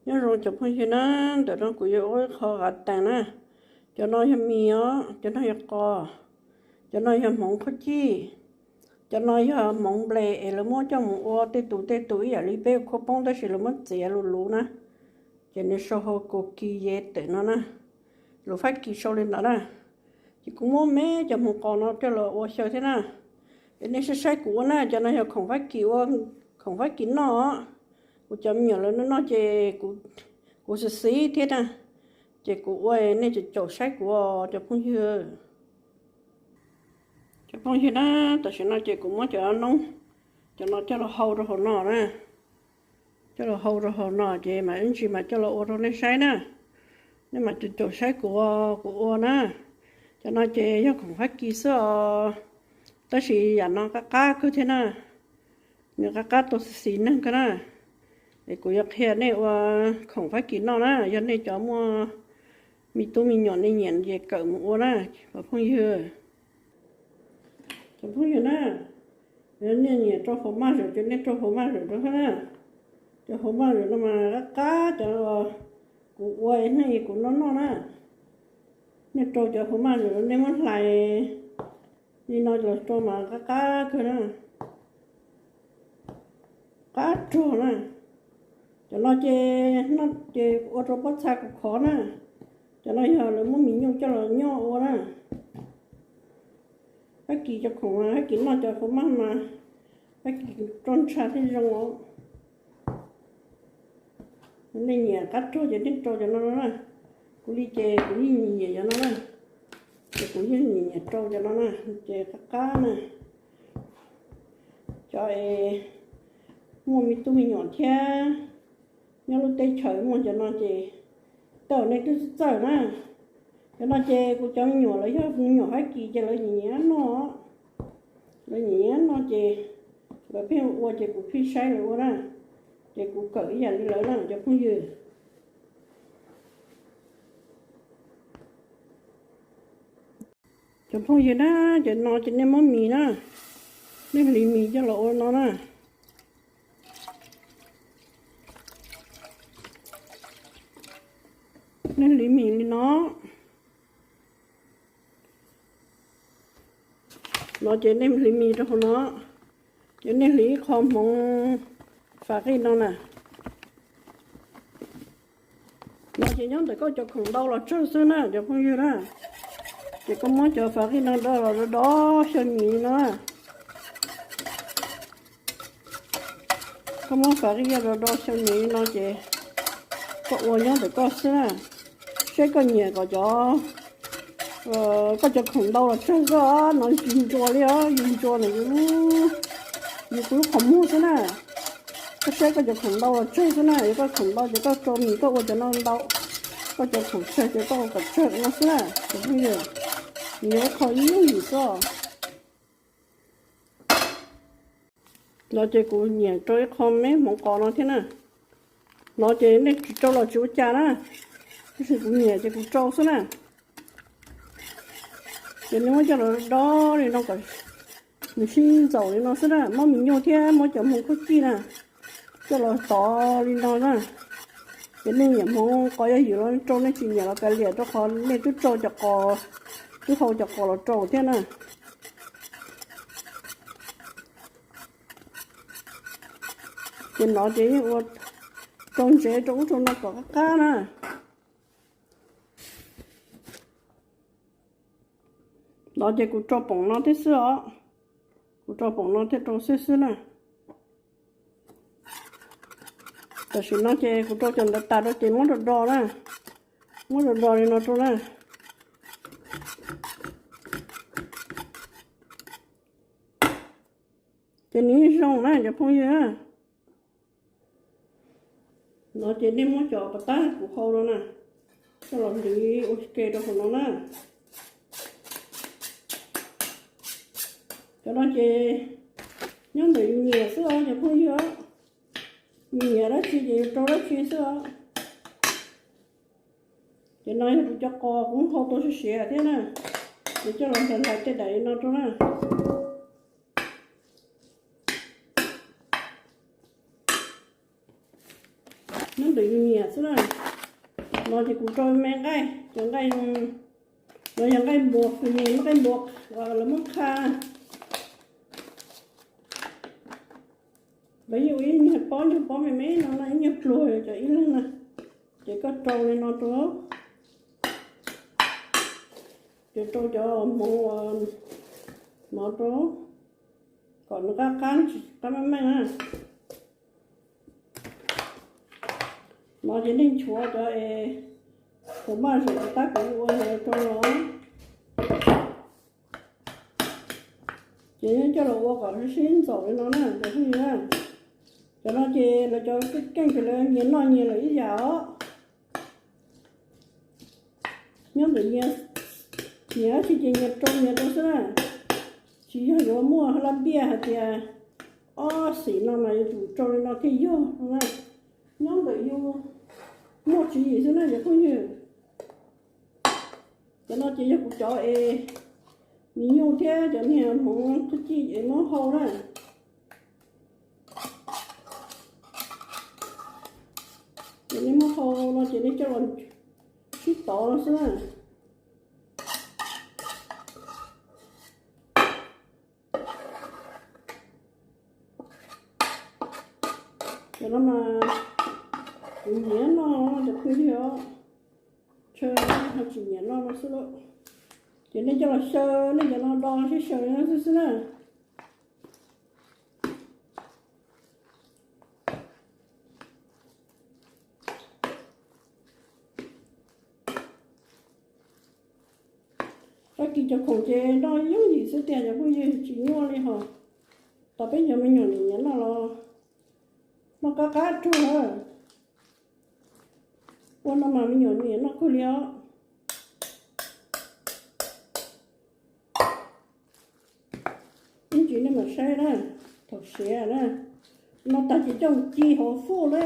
Nyob zoo cov phooj ywg na, ntawm no kuv yuav ua ib qho qav tees na. Cov no yog mis os, cov no yog qos, cov no yog hmoov khaub cij, cov no yog hmoov nplej es lawv muab coj mus ua tej tus tej tus ib yam li peb ua khaub poob tab sis lawv muab txiav luv luv na, ces nws sau hau kis yev tawm no na. Luv Fab Kis sau li ntawd na. Ces kuv muab me cov hmoov qos no coj los ua xyaw thiab na. Es nej saib saib kuv ua na, cov no yog khoom Fab Kis ua, khoom Fab Kis noj. Kuv cov me nyuam lawv noj ces kuv xis xis thiab na. Ces kuv ua, nej caum caum saib kuv os cov phooj ywg. Cov phooj ywg na, tam sim no ces kuv muab cov noob, cov no coj los hau rau hauv no na. Coj los hau rau hauv no ces mam ib ntsis mam coj los ua rau nej saib na. Nej mam caum caum saib kuv, kuv ua na. Cov no ces yog khoom Fab Kis xwb os, tab sis yam no qab qab kawg thiab na. Nws qab qab tau xis xis neeg kawg na. Es kuv yuav qhia nej ua khoom Fab Kis noj na, yog nej cov muaj me tub me nyuam nej nyiam ces kawm mus ua na, cov phooj ywg. Cov phooj ywg na, nej nyiam rau hauv maj zawm ces nej rau hauv maj zawm rau na. Cov hauv maj zawm no mas qab qab cov kuv ua hnub kuv noj noj na. Nej rau cov hauv maj zawm nej muab hlais li no los rau mas qab qab kawg na. Qab rog na. Cov no ces, ces ua rau pob txha khov khov na. Cov no yog lawv muab mis nyuj coj los nyoj ua na. Fab Kis cov khoom, Fab Kis noj cov hauv maj mas Fab Kis roj ntsha thiaj zoo os. Nej nyiam qab rog ces nej rau cov no na. Kuv li ces kuv yeej nyiam nyiam cov no na. Ces kuv yeej nyiam nyiam rau cov no na, ces qab qab na. Cov es muaj me tub me nyuam thiab nyob lub teb chaws muaj cov no ces tej zaum nej twb txawj na. Cov no ces kuv cov me nyuam lawv yog me nyuam Fab Kis ces lawv nyiam nyiam noj. Lawv nyiam nyiam noj ces lawv pheej ua ces kuv pheej saib lawv ua na. Ces kuv kawm ib yam li lawv na cov phooj ywg. Cov phooj ywg na, cov no ces nej muab mis na, nej hliv mis coj los ua no na. Nej hliv mis li no. No ces nej hliv mis rau hauv no, ces nej hliv ib qho hmoov fas qij no na. No ces nyob ntawm koj cov khoom ntau los tsawg xwb na cov phooj ywg na. Ces koj muab cov fas qij no do los do do xyaw mis no na. Koj muab fas qij do do xyaw mis no ces koj ua nyob ntawm koj xwb na. Seb koj nyiam kom cov, koj cov khoom ntau los tsawg xwb os, no yus ntsuas li os, yus ntsuas na, yus kuv lub qhov muag xwb na. Koj saib koj cov khoom ntau los tsawg xwb na, yog koj khoom ntau ces koj rau mis koj ua cov no ntau, koj cov khoom tsawg ces koj ua kom tsawg no xwb na. Cov phooj ywg, nws yog ib qho ib yam xwb. No ces kuv nyiam rau ib qho me hmoov qos no thiab na. No ces nej tsis rau los tsis ua cas na, tab sis kuv nyiam ces kuv rau xwb na. Ces nej muab coj los do li no kom nws sib ntxaus li no xwb na, muab mis nyuj thiab muab cov hmoov khaub cij na coj los tov li no na. Ces nej nyiam hmoov qos yog ywm los rau, nej tsis nyiam los kav liam, rau qhov nej twb rau cov qos, twb hau cov qos los rau thiab na. Ces no ces yeej ua rau ntsev rau ub rau no kom qab qab na. No ces kuv rau poom no thiab xwb os, kuv rau poom no thiab rau xwb xwb na. Tam sim no ces kuv rau cov ntawd tas rau ces muab do do na, muab do do li no rau na. Ces nws yeej zoo na cov phooj ywg. No ces nej muab cov pas tab kuv hau no na, coj los hliv ua ke rau hauv no na. Cov no ces nyob ntawm yus nyiam xwb os cov phooj ywg, yus nyiam dab tsi ces yus rau dab tsi xwb os. Ces no yog kuv cov qos kuv hau tau siav siav thiab na, ces coj los hlais hlais tej daim no rau na. Nyob Ntawm yus nyiam xwb na. No ces kuv rau me nqaij, cov nqaij no yog nqaij npua, nqaij npua lawv muab qha. Lawv yeej ua ib nyuag pob, nyuag pob me me no no, ib nyuag pluag cov ib leeg na. Ces koj rau li no rau, ces rau cov hmoov no rau, kom nws qab qab, qab meej meej na. No ces nej nchuav cov es kuv maj zeem tab kuv ua rau los, ces nej coj los ua kom sib ntxaum li no na cov phooj ywg na. Cov no ces lawv cov keej ces lawv nyias noj nyias lawm ib yam os. Nyob ntawm nyias, nyias dab tsi ces nyias rau nyias rau xwb na. Tsis yog yuav muaj laj npiaj hais tias ob xim no mas yuav tsum rau li no thiaj yog no na. Nyob ntawm yus muaj tswv yim xwb na cov phooj ywg. Cov no ces yog kuv cov es mis nyuj thiab cov niag hmoov kub cij es muab hau na. Ces nej muab hau no ces nej coj los sib tov no xwb na. Cov no mas kuv nyiam noj cov phooj ywg os, ntshe ho tsis nyiam noj no xwb lauj. Ces nej coj los xyaw, nej cov no do sib xyaw li no xwb xwb na. Tag kis cov khoom ces noj yooj yim xwb tiag cov phooj ywg, tsis nyuaj li hos. Tos peb cov me nyuam nyiam noj los noj qab qab rau. Ua no mas me nyuam nyiam noj kawg li os. Ib ntsis nej mam saib na, thaum siav na, no tag ces coj ci hauv fwj na.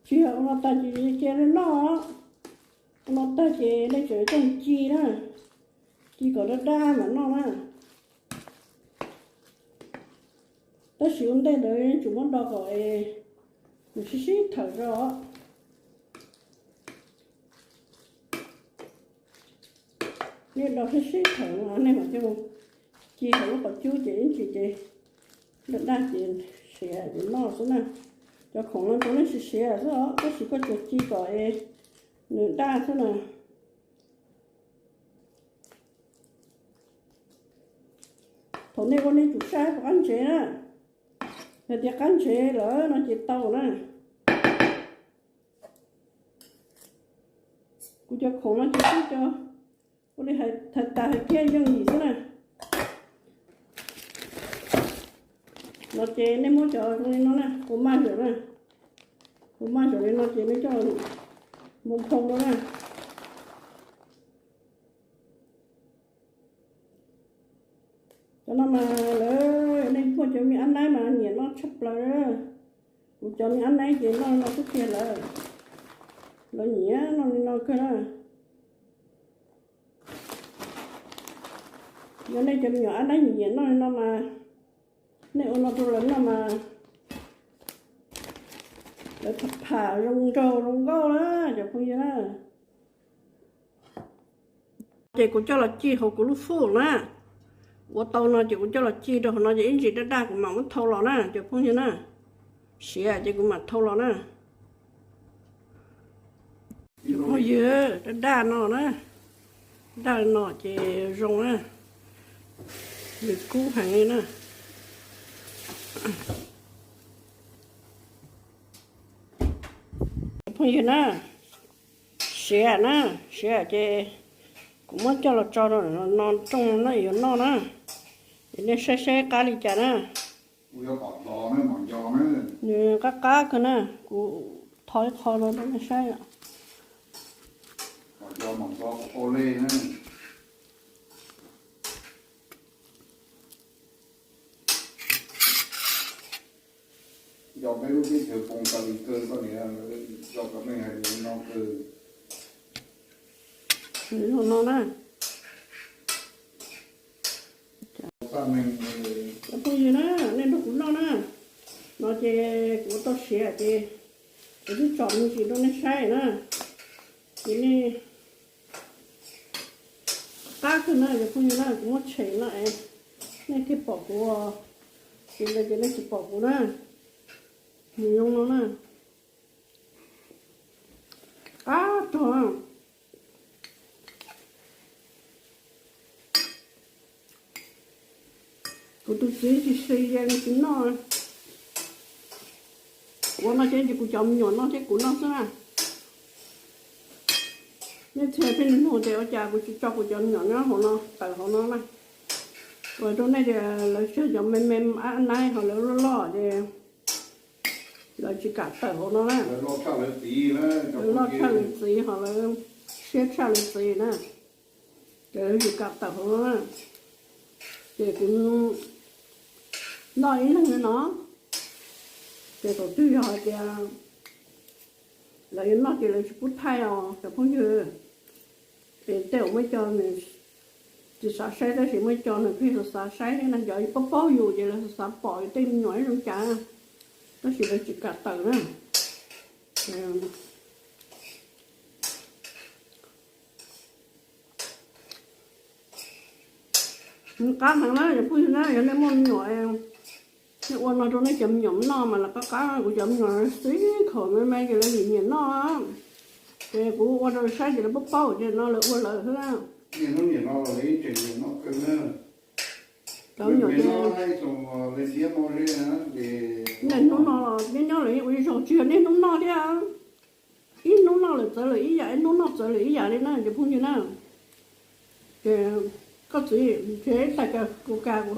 Tsis yog ua no tag ces cia li noj, ua no tag ces nej tseem coj ci na, ci kom daj daj mam noj na. Tab sis ua ntej ntawd tsum muab do kom nws sib sib thawm tso. Nej do sib sib thawm no nej mam coj ci hauv lub qhov cub ces ib ntsis ces daj daj ces siav ces noj xwb na. Cov khoom no rau nej siav siav xwb os, tab sis koj tsuas ci kom nws daj xwb na. Thaum nej ua nej tsum saib puas qab ntsev na. Yog tias qab ntsev lawm no ces tau na. Kuv cov khoom no ces twb cov ua li hais tas hais kiag yooj yim xwb na. No ces nej muab cov zoo li no na, ua maj zawm na, ua maj zawm li no ces nej coj mus phoo rau na. Cov no mas lawv nej muaj cov me ab naib mas nyiam noj tshaj plaws. Kuv cov me ab naib ces noj li no xwb tiag lawm, lawv nyiam noj li no kawg na. Yog nej cov me nyuam ab naib nyiam noj li no mas nej ua no rau lawv noj mas lawv tham tham zoo nraug zoo nkauj na cov phooj ywg na. Ces kuv coj los ci hauv kuv lub fwj na. Ua tau no ces kuv coj los ci rau hauv no ces ib ntsis daj daj kuv mam muab thau los na cov phooj ywg na. Siav ces kuv mam thau los na. Cov phooj ywg, daj daj no na, daj no ces zoo na, nws kub heev li na. Cov phooj ywg na, siav na, siav ces kuv muab coj los tso rau no rooj na yuav noj na. Ces nej saib saib qab li cas na. Nws qab qab kawg na, kuv tho ib qho rau nej saib. Yog peb lub teb chaws Phoos Kas Lis kawg koj niam, yog kom nej hais lus li no kawg. Zoo no na. Cov phooj ywg na, nej nrog kuv noj na. No ces kuv tau siav ces Kuv twb tsom me ntsis rau nej saib na, ces nej qab kawg na cov phooj ywg na, kuv muab tshem no es nej thiaj pom kuv, tsis li ces nej tsis pom kuv na. Nws zoo no na, qab tog. Kuv tus txiv tsis si li tsis noj. Kuv ua no ces kuv cov me nyuam noj thiab kuv noj xwb na. Nej txhia pheej nug tias ua cas kuv tsis tso kuv cov me nyuam nyob hauv no, tawm hauv no na. Ua rau nej tias lawv siab cov me me ab naib ho lawv loj loj ces lawv tsis kam tawm hauv no na. Lawv loj tshaj lawv txiv ho lawv siab tshaj lawv txiv na, ces lawv tsis kam tawm hauv no na. Ces kuv noj ib leeg li no, ces thaum twg yog hais tias lawv yuav noj ces lawv tsis pub thaij os cov phooj ywg. Ces tej uas muaj cov nws tsis xav saib tab sis muaj cov nws pheej xav xav saib thiab na, cov paub paub yus ces lawv xav xav pom yus tej me nyuam zoo cas, tab sis lawv tsis kam tawm na. Qab heev na cov phooj ywg na, yog nej muaj me nyuam, nej ua no rau nej cov me nyuam noj mas lawv qab qab, kuv cov me nyuam xib khaum me me ces lawv nyiam nyiam noj, ces kuv ua rau saib ces lawv paub paub ces no lawv ua lawv xwb na. Cov me nyuam ces niaj hnub no los nyob nyob lawv yeej ua ib zaug tsis yog niaj hnub noj thiab. Ib hnub noj lawm txawv lawm ib yam, ib hnub noj txawv lawm ib yam li na cov phooj ywg na. Ces koj txiv nrhiav ib tag kawg kuv ka kuv.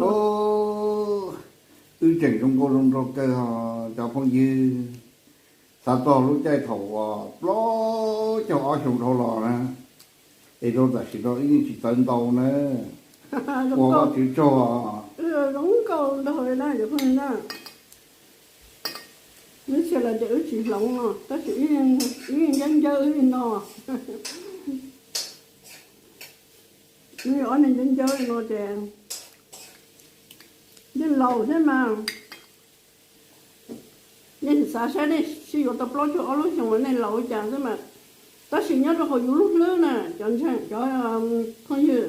Wb tseem zoo nkauj zoo nraug kawg os cov phooj ywg. Xav txog lub caij thaum uas plaub caug ob xyoo dhau los na, es rau tam sim no wb yeej tsis txawv ntau na. Ua Vajtswv tsaug. Zoo nkauj nraug li na cov phooj ywg na. Wb txhia lawv tias wb tsis hloov no tab sis wb yeej ncawb ncawb wb li no. Wb ob niag ncawb ncawb li no ces yeej laus thiab mas. Nej xav saib nej sib yuav tau plaub caug ob lub xyoo los nej laus li cas xwb mas, tab sis nyob rau hauv yus lub hlwb na cov ntseeg cov phooj ywg,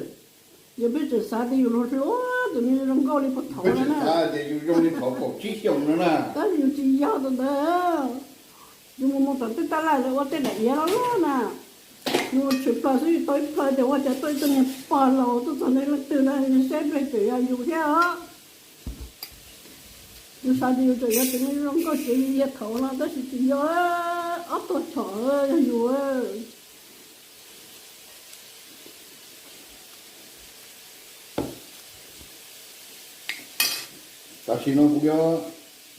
yus peb tseem xav tias yus luag hluas tus me zoo nkauj li puag thaum no na. Tab sis yus tsis yog tus ntawd. Yus mus mus tom tej taj laj lawv ua tej daim iav loj loj na, yus tshwm plaws xwb yus tau ib plhaw tias ua cas tuaj ib tug niag pog laus tuaj txog ntawm leej twg na, saib pliag tseem yog yus thiab os. Yus xav tias yus tseem yog tus me zoo nkauj tsev li thaum no tab sis tsis yog, ob tug chom yog yus. Tam sim no kuv yuav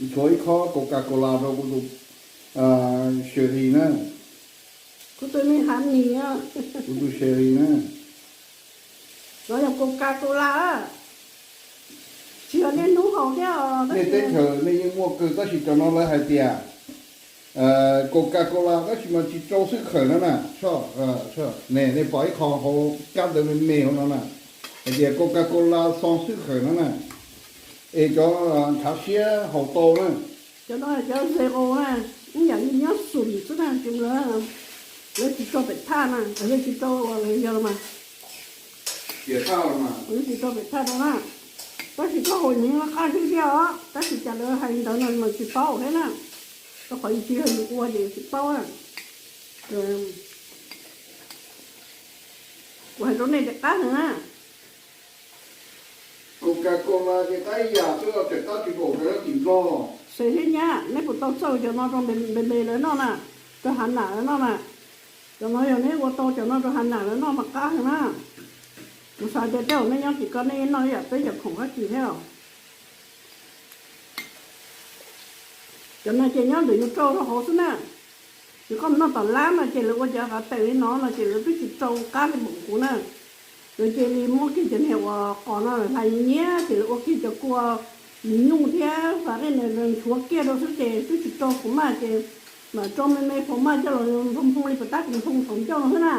nchuav ib khob Coca-Cola rau kuv tus Sherry na. Kuv tus me hav mis, kuv tus Sherry na. Cov yog Coca-Cola, tsis yog niaj hnub haus thiab. Nej teb chaws nej yeej muaj kawg tab sis cov no lawv hais tias Coca-Cola tab sis mas tsis rau xwb khawm no na. Ne nej pom ib qho hauv kab ntawv me me hauv no na, hais tias Coca-Cola xo xwb khawm no na, es cov ntshav siab haus tau na. Cov no cov zero na, ib yam li nyob xum xwb na, lawv tsis rau pem thaj na, lawv tsis rau uas yog mas, lawv tsis rau pem thaj rau na. Tab sis koj haus nws qab xwb thiab os, tab sis cas lawv hais ntawd no mas tsis paub thiab na. Rau qhov yus tsis yog yus ua ces yus tsis paub na. Kuv hais rau nej tias qab heev na. Coca-Cola ces qab ib yam xwb, tseem qab tsis npaum cov nyob tim Nplog. Xav thiab nyab, neb puas tau txawj cov no rau npe npe lawv noj na, rau hav nam lawv noj na? Cov no yog neb ua tau cov no rau hav nam lawv noj mas qab heev na. Kuv xav tias tej zaum nej nyob tim ko nej noj ib yam peb cov khoom dab tsi thiab. Cov no ces nyob ntawm yus rau rau hauv xwb na. Yog koj mus noj tom lab no ces lawv ua cov qav tes li no no ces lawv twb tsis rau qab li npaum kuv na. Lawv cia li muab kiag cov niag uas qos no hlais nyiab ces lawv ua kiag cov kua mis nyuj thiab fas qij ntshuav kiag rau xwb ces twb tsis rau kuv maj ces mam rau me me phaum maj coj los nphoo nphoo li puas tab kuv nphoo thaum ncauj no xwb na.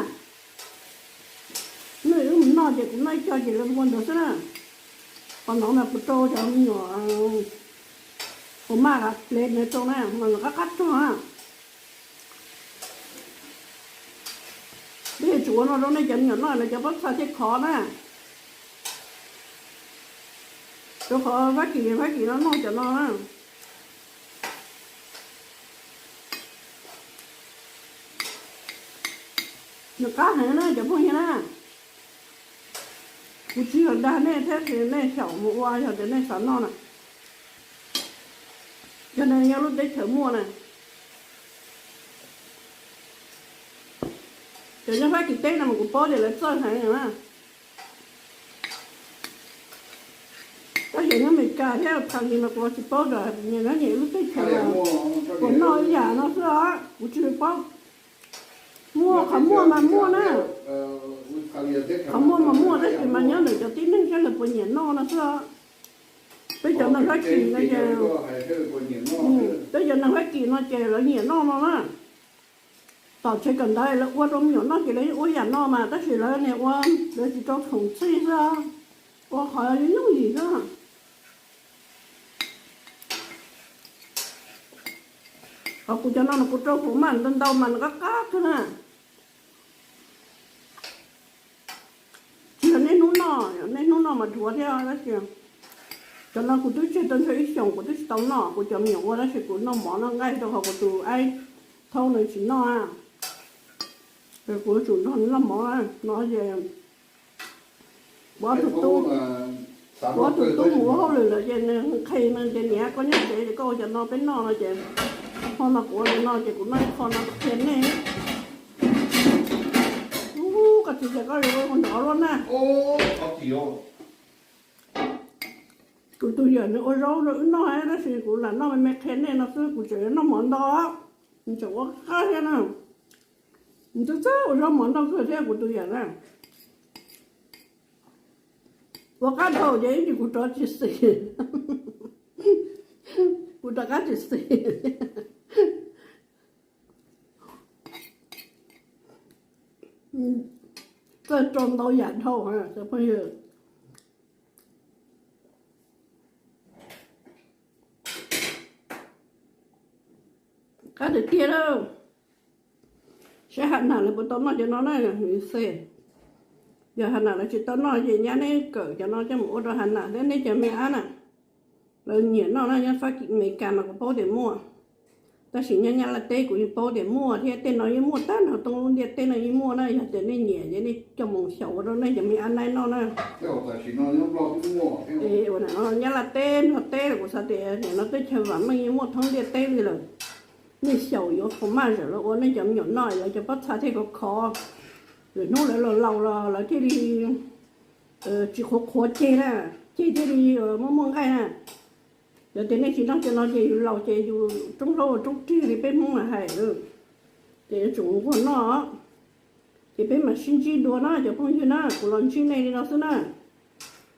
Noj wb mus noj ces kuv noj ib co ces lawv ua ntawd xwb na. Qhov no mas kuv rau cov me nyuam phaum maj qav plev ntawd rau na mas nws qab qab rog na. Tsis ua no rau nej cov me nyuam noj, lawv cov pob txha thiaj khov na. Rau qhov Fab Kis, Fab Kis no noj cov no na. Nws qab heev na cov phooj ywg na. Kuv tsis yog dag nej thiab, nej xyaum mus ua yog tias nej xav noj na. Yog nej nyob lub teb chaws muaj na. Cov nyob Fab Kis teb no mas kuv paub tias lawv txawj heev na. Tab sis nyob Amelikas thiab Australia mas kuv tsis paub, nyob nyiam lub teb chaws puas noj ib yam no xwb os, kuv tsis paub. Muaj qhov muaj mas muaj na, qhov muaj mas muaj tab sis mas nyob ntawm cov tib neeg saib lawv puas nyiam noj no xwb os. Peb cov neeg Fab Kis no ces, peb cov neeg Fab Kis no ces lawv nyiam noj no na. Tom tsev kawm ntawv lawv ua rau me nyuam noj ces lawv ua yam no mas tab sis lawv niaj ua, lawv tsis rau khoom txhij xwb, ua qhov yooj yim xwb. Qhov kuv cov no kuv rau khoom mas ntau ntau mas nws qab qab kawg na. Tsis yog niaj hnub noj, niaj hnub noj mas dhuav thiab tab sis cov no kuv twb tseg tau ntshe ib xyoos kuv twb tsis tau noj, kuv cov me nyuam ua tab sis kuv noj mov noj nqaij rau qhov kuv tus aib thaub nws tsis noj. Kuv yuav tsum nrog nws noj mov no ces kuv ob tug tub, kuv ob tug tub mus ua hauj lwm lawm ces nws qhia no ces niam koj nyob tsev ces koj ua cov no peb noj no ces qhov no kuv ua li no ces kuv noj ib qho no qhia nej. Ub, koj txiv tias koj yuav ua nrov luaj na. Kuv tus yawm nws ua zaub rau wb noj tab sis kuv lam noj me me qhia nej no xwb, kuv tseem yuav noj mov ntau, nws tseem ua qab thiab na. Nws twb txawj ua zaub mov ntau kawg thiab kuv tus yawm na. Ua qab dhau ces ib ntsis kuv rov tsis xis, kuv rov qab tsis xis. Txawj rau ntau yam dhau cov phooj ywg. Qab tiag tiag lawm. Saib Has Nas lawv puas tau noj cov no na. Yog Has Nas lawv tsis tau noj ces nyab neb kawm cov no coj mus ua rau Has Nas thiab neb cov me ab na. Lawv nyiam noj na, nyob Fab Kis Amelikas mas kuv paub tias muaj, tab sis nyob Nyab Laj teb kuv yeej paub tias muaj thiab, tej no yeej muaj tag nrho, toob lub ntiaj teb no yeej muaj na. Yog tias nej nyiam ces nej coj mus xyaum ua rau nej cov me ab naib noj na. Nyab Laj teb Nplog teb los kuv xav tias nim no teb chaws vam meej yeej muaj thoob ntiaj teb li lawm. Nej xyaum yuav phom maj zawm los ua nej cov me nyuam noj, lawv cov pob txha thiaj khov khov, lwm hnub lawv laus laus los lawv thiaj li tsis qhuav qhuav ceg na, ceg thiaj li muaj muaj nqaij na. Yog tias nej tsis noj cov no ces yus laus ces yus roob hlaub ua roob rig li peb Hmoob hais, ces yuav tsum nquag noj. Ces peb mam sib ntsib dua na cov phooj ywg na, kuv los ntsib nej li no xwb na.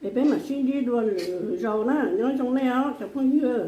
Es peb mam sib ntsib dua lwm zaus na, nyob zoo nej os cov phooj ywg.